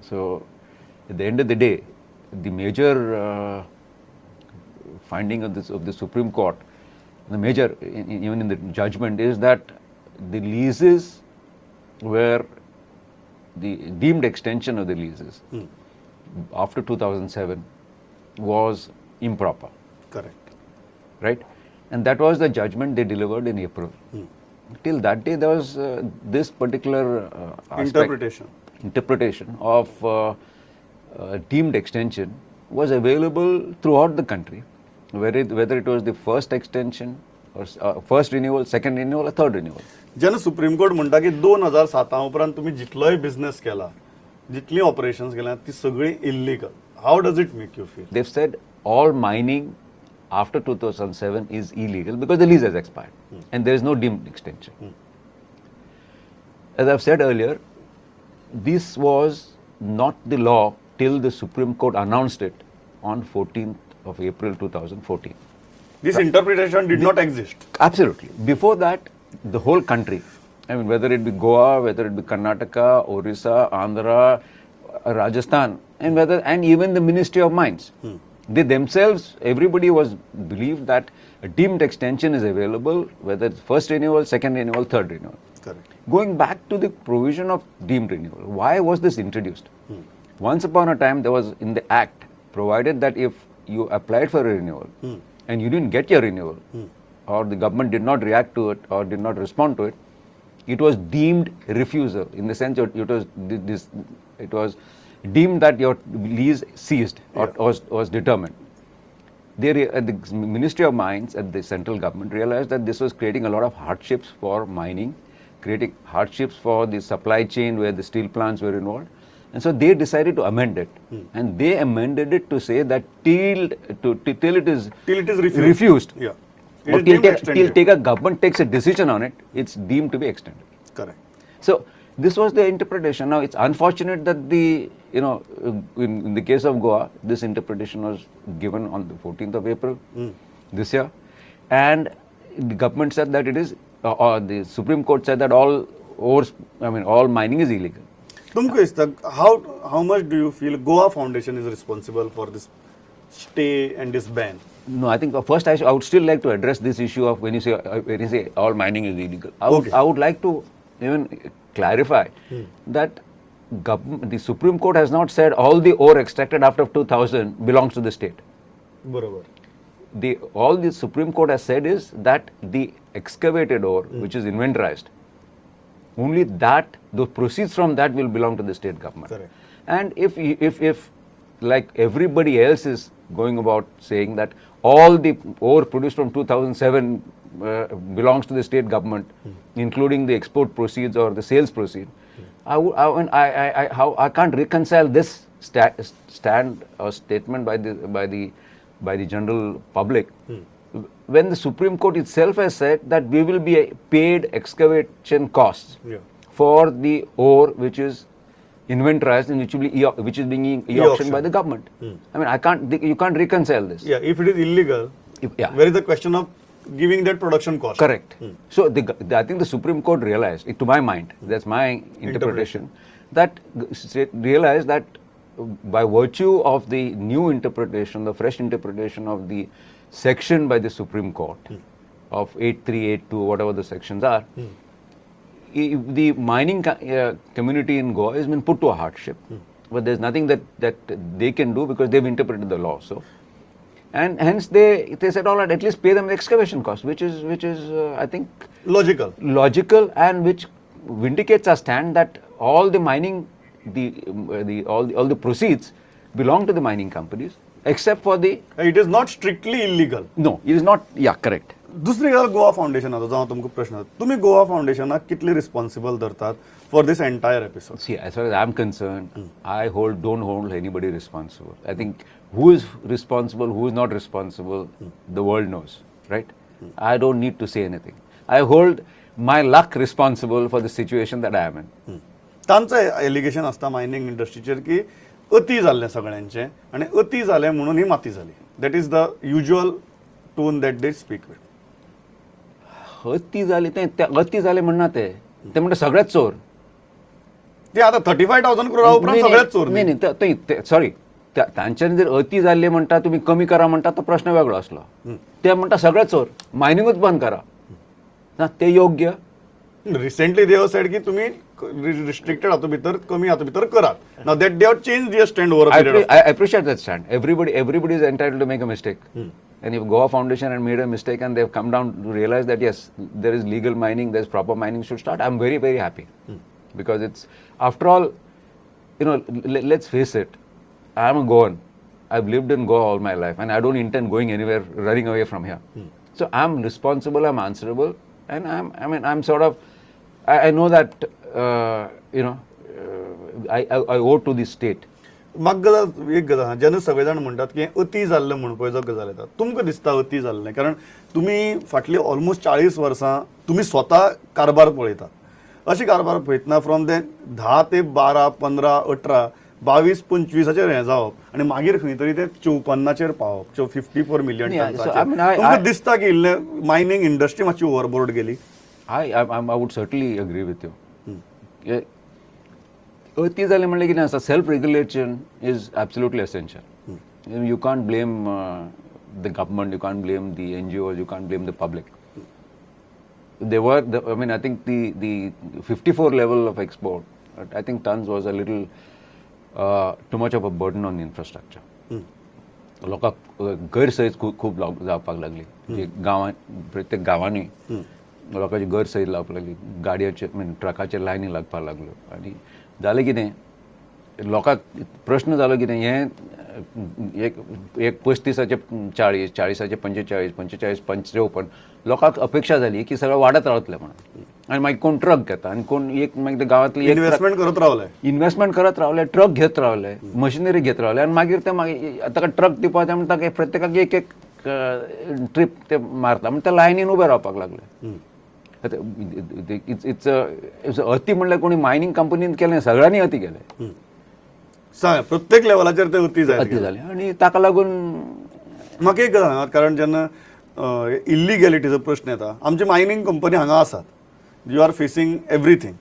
So at the end of the day, the major finding of the Supreme Court, the major, even in the judgment, is that the leases were the deemed extension of the leases after 2007 was improper, correct right? And that was the judgment they delivered in April. Till that day, there was this particular aspect, interpretation interpretation of deemed extension was available throughout the country, whether it was the first extension or first renewal, second renewal, or third renewal. जेन्ना supreme court म्हणटा की दोन हजार साता उपरांत तुमी जितलोय business केला, जितली ऑपरेशन्स केल्या, ती सगळी illegal, how does it make you feel? They've said all mining after 2007 is illegal because the lease has expired and there is no deemed extension. As I've said earlier, this was not the law till the Supreme Court announced it on 14th of April 2014. This interpretation did not exist. Absolutely. Before that, the whole country, I mean, whether it be Goa, whether it be Karnataka, Orissa, Andhra, Rajasthan, and even the Ministry of Mines, they themselves, everybody was believed that a deemed extension is available, whether it's first renewal, second renewal, third renewal. Correct Going back to the provision of deemed renewal, why was this introduced? Once upon a time, there was in the act provided that if you applied for a renewal and you didn't get your renewal, or the government did not react to it or did not respond to it, it was deemed refusal, in the sense that it was deemed that your lease ceased or was determined. The Ministry of Mines at the central government realized that this was creating a lot of hardships for mining, creating hardships for the supply chain where the steel plants were involved. And so they decided to amend it. And they amended it to say that till it is Till it is refused. Refused It or is deemed till extended. Take a government takes a decision on it, it's deemed to be extended. Correct So this was the interpretation. Now it's unfortunate that the you know in the case of Goa, this interpretation was given on the 14th of April this year, and the government said that it is, or the Supreme Court said that all ores, I mean, all mining is illegal. तुमकां दिसता, how much do you feel Goa Foundation is responsible for this stay and this ban? No, I think first I would still like to address this issue of when you say all mining is illegal. I would like to even clarify that government, the Supreme Court has not said all the ore extracted after 2000 belongs to the state. बरोबर The all the Supreme Court has said is that the excavated ore, which is inventorized, only that the proceeds from that will belong to the state government. Correct. And if like everybody else is going about saying that all the ore produced from 2007 belongs to the state government, including the export proceeds or the sales proceed, I, would, I, mean, I, how, I can't reconcile this stand or statement by the general public when the Supreme Court itself has said that we will be paid excavation costs for the ore which is inventorized and which is being e-auctioned by E-auction. The government. I mean, I can't you can't reconcile this. Yeah, if it is illegal, Yeah. where is the question of giving that production cost? Correct. So I think the Supreme Court realized, to my mind, that's my interpretation, that realized that by virtue of the new interpretation, the fresh interpretation of the section by the Supreme Court of 8382, whatever the sections are, the mining community in Goa has been put to a hardship. But there's nothing that they can do because they've interpreted the law. So, and hence they said, "All right, at least pay them the excavation cost," which is I think logical. Logical and which vindicates our stand that all the mining, the all the proceeds belong to the mining companies except for the It is not strictly illegal. No, it is not. Yeah, correct. दुसरी गजाल गोवा फाउंडेशनाचो जो हांव तुमकां प्रश्न, तुमी गोवा फाउंडेशनाक कितले responsible धरतात for this entire episode? See, as far as I'm concerned, I hold don't hold anybody responsible. I think who is responsible, who is not responsible, the world knows, right? I don't need to say anything. I hold my luck responsible for the situation that I am in. तांचो allegation आसता mining इंडस्ट्रीचेर की अती जाल्लें सगळ्यांचें आनी अती जालें म्हणून ही माती जाली. That is the usual tone that they speak with. अती जाली, ते ते अती जालें म्हणना ते, ते म्हणटा सगळेच चोर. ते आतां 35,000 क्रोरा उपरांत सगळेच चोर. नाही नाही, सॉरी, तांच्यानी जर अती जाल्ले म्हणटा, तुमी कमी करा म्हणटा, तो प्रश्न वेगळो आसलो. ते म्हणटा सगळे चोर, मायनिंगूच बंद करा ना, ते योग्य. रिसेंटली they said की तुम्ही रिस्ट्रिक्टेड हातूंत भितर, कमी हातूंत भितर करात. Now that they have change their stand over I, period. I appreciate that stand. Everybody is entitled to make a mistake. And if Goa Foundation had made a mistake and they've come down to realize that yes, there is legal mining, there's proper mining should start, I'm very, very happy. Because it's, after all, let's face it, I'm a Goan. I've lived in Goa all my life and I don't intend going anywhere, running away from here. So I'm responsible, I'm answerable, and I mean, I'm sort of, I know that, I owe to the state. म्हाका गजाल, एक गजाल आहा, जेन्ना सगळे जाण म्हणटात की अती जाल्लें म्हूण पळय जो गजाल येता, तुमकां दिसता अती जाल्लें? कारण तुमी फाटलीं ऑलमोस्ट 40 वर्सां तुमी स्वता कारभार पळयतात. अशें कारभार पळयतना फ्रॉम ते 10 ते 12, 15, 18, 22, 25चेर हें जावप आनी मागीर खंय तरी ते 54चेर पावप, 54 million. Yeah, so, I mean, तुमकां दिसता की इल्लें मायनींग इंडस्ट्री मातशी ओवरबोर्ड गेली? I would certainly agree with you. Yeah. अती जालें म्हणल्यार कितें आसा, self regulation is absolutely essential. You can't blame the government, you can't blame the NGOs, you can't blame the public. There were, the, I mean, I think the 54 level of export, I think tons was a little too much of a burden on the infrastructure. लोकांक गैरसोय खूब खूब जावपाक लागली. जे गांवांत, प्रत्येक गांवांनी लोकांची गैरसोय जावपाक लागली. गाडयेचे मीन ट्रकाचे लायनी लागपाक लागल्यो आनी जालें कितें, लोकांक प्रश्न जालो कितें, हें एक एक 35चे 40, 40चे 45, 45 54. लोकांक अपेक्षा जाली की सगळें वाडत रावतलें म्हणून आनी मागीर कोण ट्रक घेता आनी कोण एक मागीर ते गांवांतली एक इन्व्हेस्टमेंट करत रावले. इन्व्हेस्टमेंट करत रावले, ट्रक घेत रावले, मशिनरी घेत रावले आनी मागीर ते मागीर ताका ट्रक दिवपाचें म्हण ताका प्रत्येकाक एक एक ट्रीप ते मारता म्हण ते लायनीन उबे रावपाक लागले. It's it's अती म्हणल्यार कोणी मायनींग कंपनीन केलें, सगळ्यांनी अती केलें. सांग, प्रत्येक लेवलाचेर ते अती जायत अती जालें आनी ताका लागून म्हाका एक गजाल सांगात, कारण जेन्ना इल्लिगॅलिटीचो प्रश्न येता, आमची मायनींग कंपनी हांगा आसात, you are facing everything.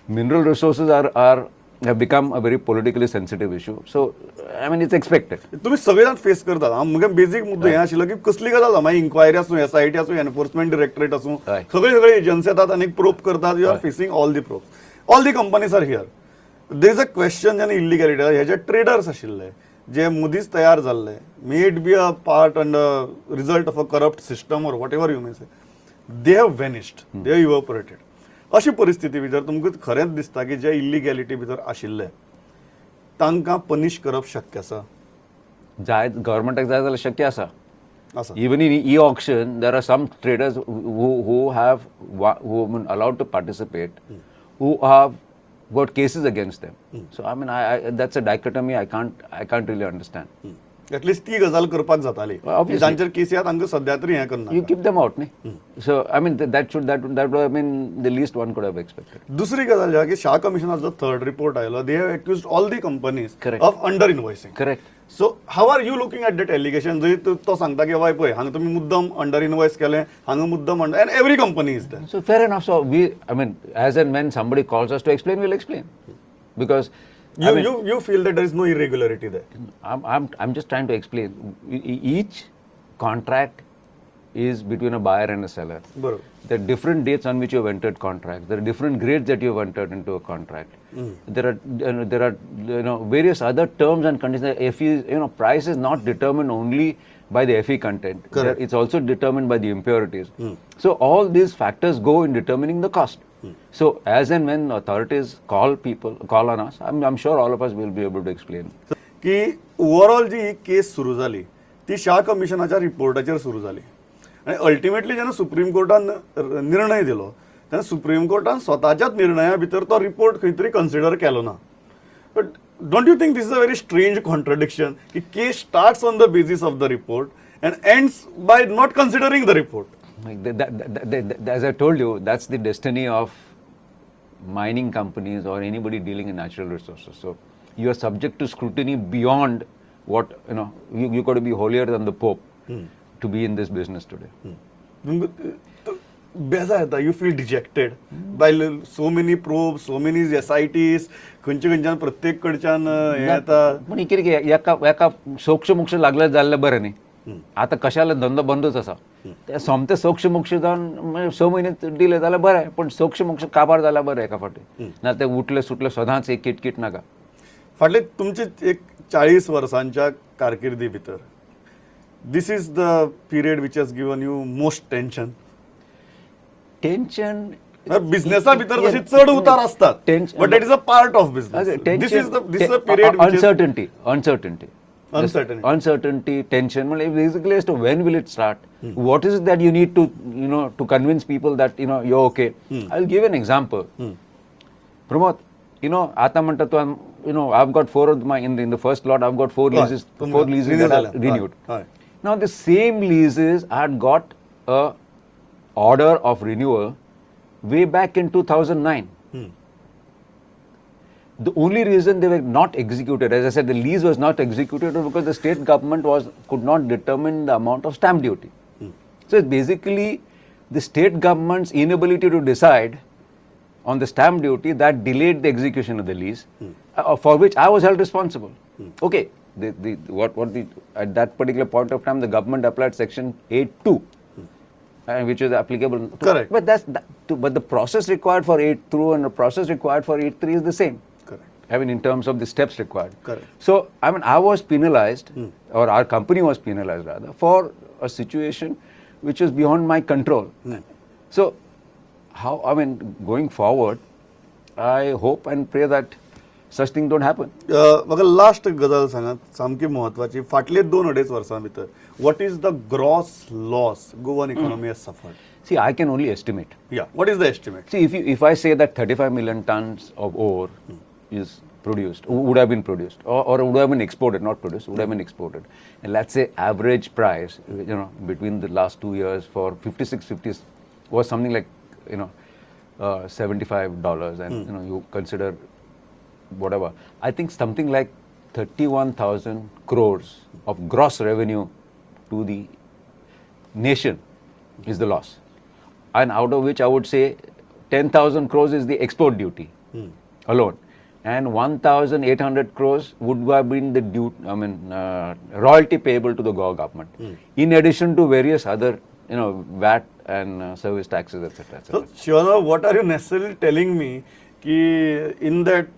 Mineral resources are have become a very politically sensitive issue. So, I mean, it's expected. तुम्ही सगळे जाण फेस करतात. हांव म्हगे बेजीक मुद्दो हे आशिल्लो की कसली गजाल जावं, मागीर इन्क्वायरी आसूं, एसआयटी आसूं, एनफोर्समेंट डिरेक्टरेट आसूं, सगळे सगळे एजन्सी येतात आनी प्रोब करतात. You are facing all the probes, all the companies are here. There is a question, जेन्ना इल्लिगॅलिटी, हे जे ट्रेडर्स आशिल्ले जे मदींच तयार जाल्ले, may it be a part and result of a corrupt system or whatever you may say, they have vanished, they have evaporated. अशी परिस्थिती भितर तुमकां खरेंच दिसता की जे इल्लिगॅलिटी भितर आशिल्ले तांकां पनिश करप शक्य आसा? जाय, गव्हर्मेंटाक जाय जाल्यार शक्य आसा. आसा. Even in e-auction, there are some traders who have been allowed to participate, who have got cases against them. So I mean, I that's a dichotomy I can't really understand. At least ती गजाल करपाक जाताली. Obviously. जांचेर केसी आहा तांकां सद्या तरी हें करना. You keep them out, न्ही? So I mean, that should that that would have been the least one could have expected. दुसरी गजाल जी आहा की शाह कमिशनाचो थर्ड रिपोर्ट आयलो, they have accused all the companies Correct. Of under invoicing. Correct. So how are you looking at that allegation, जंय तो सांगता की बाय पळय, हांगा तुमी मुद्दम अंडर इनवॉयस केलें, हांगा मुद्दम under, and every company is there? So fair enough. So we, I mean, as and when somebody calls us to explain, we'll explain. Because I mean, You feel that there is no irregularity there? I'm just trying to explain. Each contract is between a buyer and a seller. बरोबर. There are different dates on which you have entered contracts. There are different grades that you have entered into a contract. There are various other terms and conditions. Fe, price is not determined only by the Fe content. Correct. It's also determined by the impurities. So all these factors go in determining the cost. So as and when authorities call on us, I'm sure all of us will be able to explain. की overall जी ही केस सुरू जाली ती शाह कमिशनाच्या रिपोर्टाचेर सुरू जाली आनी ultimately जेन्ना supreme कोर्टान निर्णय दिलो तेन्ना सुप्रीम कोर्टान स्वताच्याच निर्णया भितर तो रिपोर्ट खंय तरी कन्सिडर केलो ना. But don't you think this is a very strange contradiction की case starts on the basis of the report and ends by not considering the report? Like that, as I told you, that's the destiny of mining companies or anybody dealing in natural resources. So you are subject to scrutiny beyond what. You got to be holier than the Pope to be in this business today. बेजार येता? You feel dejected by so many probe, so many SITs, खंयचे खंयच्यान प्रत्येक कडच्यान हें येता. पूण कितें की एका एका सोक्ष मोक्ष लागले जाल्लें बरें न्ही. आतां कशाला धंदो बंदूच आसा, ते सोमते सोक्ष मोक्ष जावन म्हणजे 6 म्हयने डिले जाल्यार बरें, पूण सोक्ष मोक्ष काबार जाल्यार बरें एका फावटी ना ते उठले सुटले सदांच एक किटकीट नाका. फाटले तुमचे एक 40 वर्सांच्या कारकिर्दी भितर, this is the period which has given you most tension? Tension बिझनेसा भितर तशी चढ उतार असतात, Tension- but that is a part of business. This is a period. Uncertainty, uncertainty. Uncertainty. Uncertainty, tension म्हणजे basically as to when will it start, what is it that you need to you know to convince people that you're okay. I'll give an example, Pramod. आता म्हणटा तू, I've got four of my in the first lot I've got four leases, four leases that are renewed. Now the same leases, I had got a order of renewal way back in 2009. The only reason they were not executed, as I said, the lease was not executed was because the state government was could not determine the amount of stamp duty. So it's basically the state government's inability to decide on the stamp duty that delayed the execution of the lease, for which I was held responsible. Okay, the, what the at that particular point of time the government applied section 8(2), which is applicable. Correct. But but the process required for 8(2) and the process required for 8(3) is the same. Correct. I mean, in terms of the steps required. Correct. So, I mean, I was penalized, or our company was penalized rather, for a situation which was beyond my control. So, how, I mean, going forward, I hope and pray that such things don't happen. म्हाका last गजाल सांगात सामकी म्हत्वाची. फाटले दोन अडेच वर्सां भितर, what is the gross loss Goan economy has suffered? See, I can only estimate. Yeah, what is the estimate? See, if I say that 35 million tons of ore is produced, would have been produced, or would have been exported, not produced, would have been exported. And let's say average price, between the last 2 years for 56, 50 was something like, $75, and you consider whatever. I think something like 31,000 crores of gross revenue to the nation is the loss. And out of which I would say 10,000 crores is the export duty alone. And 1,800 crores would have been the due, I mean, royalty payable to the Goa government, in addition to various other, VAT and service taxes, etc. etc. So, Shivana, what are you necessarily telling me की in that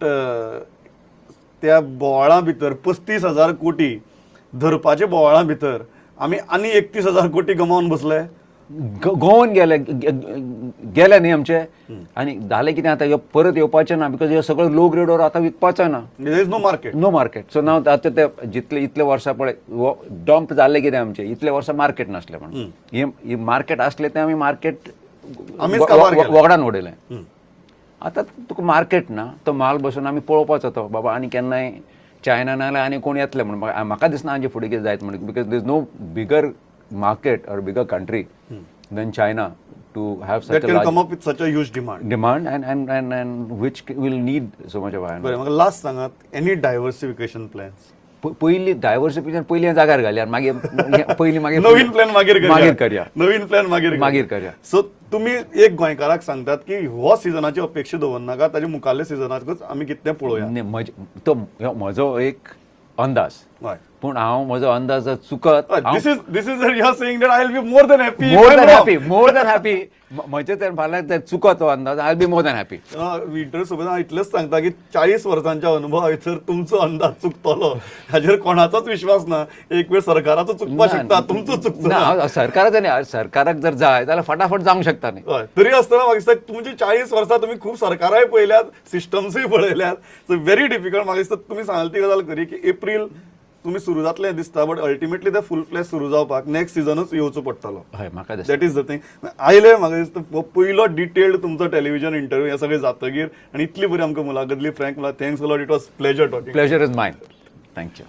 त्या बोवाळा भितर, 35,000 कोटी धरपाच्या बोवाळा भितर आमी आनी 31,000 कोटी गमावन बसले? Goan गेले, गेले न्ही आमचे. आनी जालें कितें, आतां ह्यो परत येवपाचें ना, because ह्यो सगळो लो ग्रेडवर आतां विकपाचो ना. There is no market. No market. So नाव आतां ते जितले इतले वर्सां पळय हो डंप जाल्ले कितें आमचे, इतले वर्सां मार्केट नासलें म्हणून. हे मार्केट आसलें तें आमी मार्केट आमीच काबार केलें. वगडान उडयलें. आतां तुका मार्केट ना, तो माल बसून आमी पळोवपाचो तो बाबा आनी केन्नाय चायना नाजाल्यार आनी कोण येतले म्हणून. म्हाका दिसना हांचे फुडें कितें जायत म्हणून, because there is no bigger market or bigger country than China to have that such can come up with such a huge demand. Demand and which will need so much of iron. बरें, म्हाका last सांगात, any diversification plans? पयलीं diversification पयलीं जाग्यार घालया आनी मागीर पयलीं मागीर नवीन प्लॅन मागीर करया. मागीर करया. नवीन प्लॅन मागीर. मागीर करया. सो तुमी एक गोंयकाराक सांगतात की हो सिजनाची अपेक्षा दवरनाका, ताजे मुखाल्ल्या सिजनाकच आमी कितें पळोवया. न्ही, तो ह्यो म्हजो एक अंदाज. पूण हांव म्हजो अंदाज जर चुकत, This is you are saying that I will be more than happy. More than happy, more than happy. म्हजे तर फाल्यां जर चुकत तो अंदाज, I be more than happy. Winter सोबत हांव इतलेंच सांगता की 40 वर्सांच्या अनुभवा भितर तुमचो अंदाज चुकतलो हाजेर कोणाचोच विश्वास ना. एक वेळ सरकाराचो चुकपाक शकता, तुमचो चुकचो ना. ना. सरकाराचो न्ही, सरकाराक जर जाय जाल्यार फटाफट जावंक शकता न्ही. हय, तरी आसतना म्हाका दिसता तुमची 40 वर्सां तुमी खूब सरकाराय पळयल्यात, सिस्टम्सूय पळयल्यात, सो व्हेरी डिफिकल्ट. म्हाका दिसता तुमी सांगल ती गजाल खरी की एप्रील तुमी सुरू जातलें दिसता, बट अल्टिमेटली ते फूल फ्लॅज सुरू जावपाक नेक्स्ट सिजनूच येवचो पडटलो. हय, म्हाका दिसता. That is the thing. आयले म्हाका दिसता हो पयलो डिटेल्ड तुमचो टेलिव्हिजन इंटरव्यू हें सगळें जातगीर आनी इतली बरी आमकां मुलाखत दिली. Frank, thanks a lot. It was pleasure talking. Pleasure is mine, thank you.